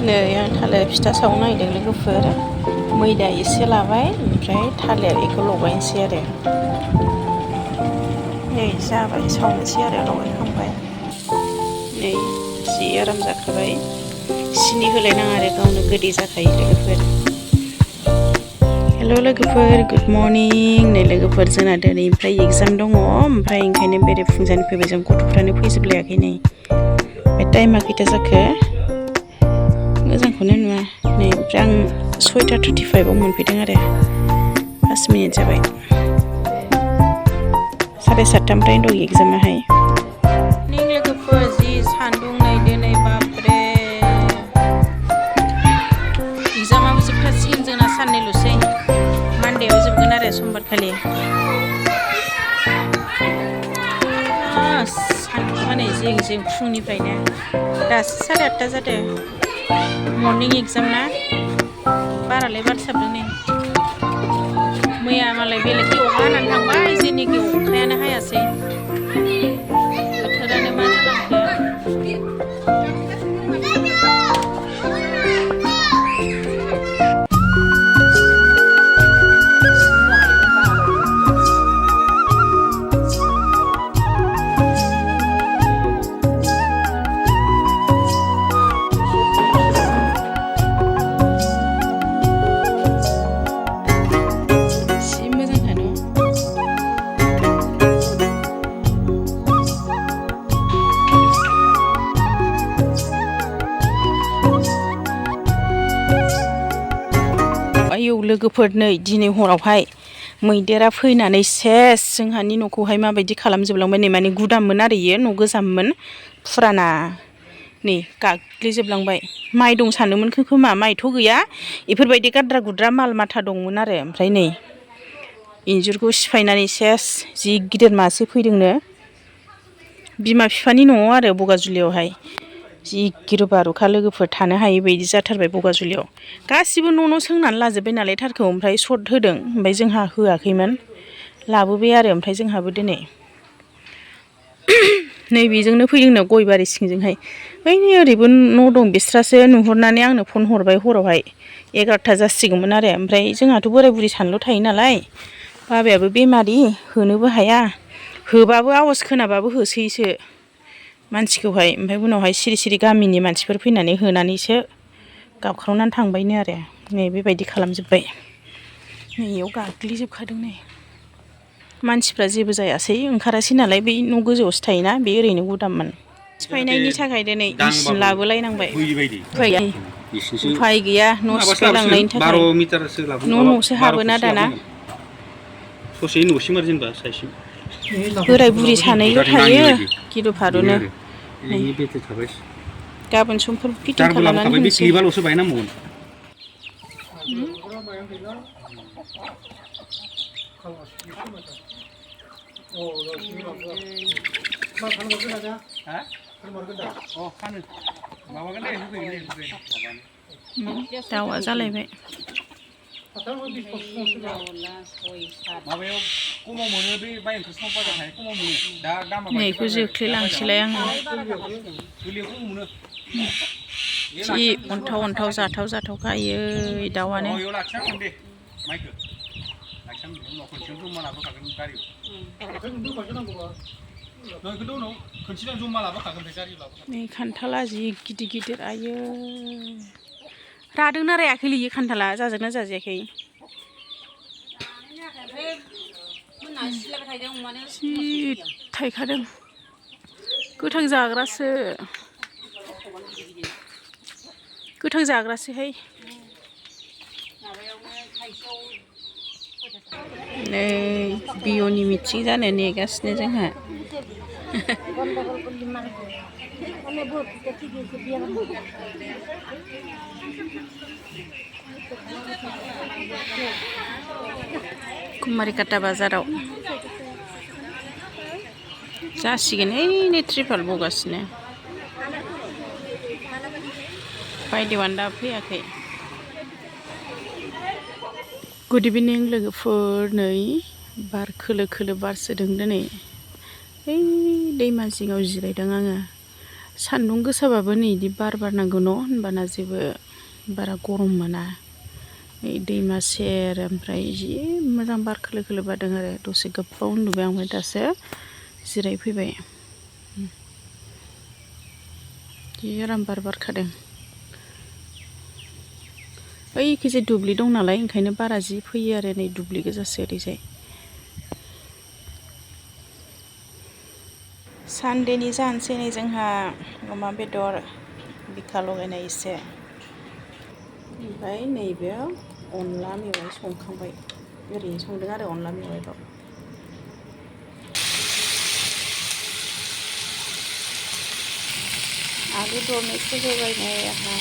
नै आं थालिर फिथा सावनो नागिरदों लोगोफोर मैदा एसे लाबाय ओमफ्राय थालिर बेखौ लगायनोसै आरो नै जाबाय सावनोसै आरो लगायखांबाय नै जि आराम जाखाबाय सिनि होलायनाङा आरो गावनो गोदै जाखायो लोगोफोर हेल' लोगोफोर गुड मर्निं नै लोगोफोर जोंना दिनै ओमफ्राय एग्जाम दङ ओमफ्राय ओंखायनो बेरे फुंजानि फैबाय जों गथ'फ्रानो फैजोबलायाखै नै बे टाइमा खैथा जाखो मोजांखौनो नुवा नै ओमफ्राय आं 6:35 आव मोनफैदों आरो 5 मिनिट जाबाय 7:30निफ्रायनो दं एग्जामाहाय नै लोगोफोर जि सान्दुं नै दिनै बापरे एग्जामाबो जोबखासिगोन जोंना साननैल'सै मानदेआव जोबगोन आरो समबारखालि सान्दुङा नै जिं जिं फुंनिफ्रायनो दासो 8:30 जादों मर्निं एग्जाम ना बारालाय बार साबदों नै मैया मालाय बेलेगखै अखा हानानै थांबाय जोंनिखै अखायानो हायासै बोथोरानो मा जालांखो आयौ लोगोफोर नै दिनै हरावहाय मैदेरा फैनानै सेस जोंहानि न'खौहाय माबायदि खालामजोबलांबाय नै माने गुदाममोन आरो इयो न' गोजाममोन फुराना नै गाग्लिजोबलांबाय माइ दं सानोमोन खोमा माइथ' गैया बेफोरबायदि गाद्रा गुद्रा माल माथा दंमोन आरो ओमफ्राय नै इन्जुरखौ सिफायनानै सेस जि गिदिर मासे फैदोंनो बिमा बिफानि न'आव आरो बगाजुलियावहाय जि गिरु बारुखा लोगोफोर थानो हायै बायदि जाथारबाय बगाजुलियाव गासिबो न' सोंनानै लाजोब्बाय नालाय थारखौ ओमफ्राय सर्ट होदों ओमफ्राय जोंहा होआखैमोन लाबोबाय आरो ओमफ्राय जोंहाबो दिनै नै बेजोंनो फैदोंनो गय बारि सिंजोंहाय ओइ ओरैबो न' दं बिस्रासो नुहुरनानै आंनो फन हरबाय हरावहाय 11ता जासिगौमोन आरो ओमफ्राय जोंहाथ' बोराय बुरि सानैल' थायो नालाय बाबायाबो बेमारि होनोबो हाया होबाबो आवाज खोनाबाबो होसोयोसो मानसिखौहाय ओमफ्राय उनावहाय सिरि सिरि गामिनि मानसिफोर फैनानै होनानैसो गाबख्रावनानै थांबायनो आरो नै बेबायदि खालामजोब्बाय नै इयाव गाग्लिजोबखादों नै मानसिफ्रा जेबो जायासै ओंखारासै नालाय बै न' गोजौआवसो थायोना बे ओरैनो गुदाममोन सिफायनायनि थाखाय दिनै मेचिन लाबोलायनांबाय उफाय गैया न' सिफायलांनायनि थाखाय न'सो हाबोना दाना ससे न'सिम आरो जेनेबा साइसिम बोराय बुरि सानैल' थायो गिलु फारुनो गाबोन समफोर फिटिं खालामनानै होनोसै क्लिपआल'सो बायनांगौमोन दाउआ जालायबाय नैखौ जोख्लिलांसैलाय आङो जि अन्थाव अन्थाव जाथाव जाथावखा आयै दाउआनो नै खान्थाला जि गिदिर गिदिर आयै रादोंना रायाखैलै इयो खान्थाला जाजागोना जाजायाखै जि थाइखादों गोथां जाग्रासोहाय नै बिअनि मिटिं जानो नेगासिनो जोंहा कुमारिकाटा बाजाराव जासिगोन ओइनै ट्रिपाल बगासिनो बायदेवानो दा फैयाखै गुड इभिनिं लोगोफोर नै बार खोलो खोलो बारसोदों दिनै ओइ दैमा जिङाव जिरायदों आङो सान्दुं गोसाबाबो नै इदि बार बारनांगौ न' होनबाना जेबो बारा गरम मोना नै दैमा सेर ओमफ्राय जि मोजां बार खोलो खोलो बारदों आरो दसे गोबाव उन्दुबाय आं ओमफ्राय दासो जिरायफैबाय जि आराम बार बारखादों ओइखिजाय दुब्लि दं नालाय ओंखायनो बारा जि फैयो आरो नै दुब्लि गोजासो ओरैजाय सानदेनि जानोसै नै जोंहा अमा बेदर बिखा लगायनाय एसे ओमफ्राय नैबे अनला मेवाइ संखांबाय ओरैनो संदों आरो अनला मेवाइखौ आलु दरनैसो होबाय नै आंहा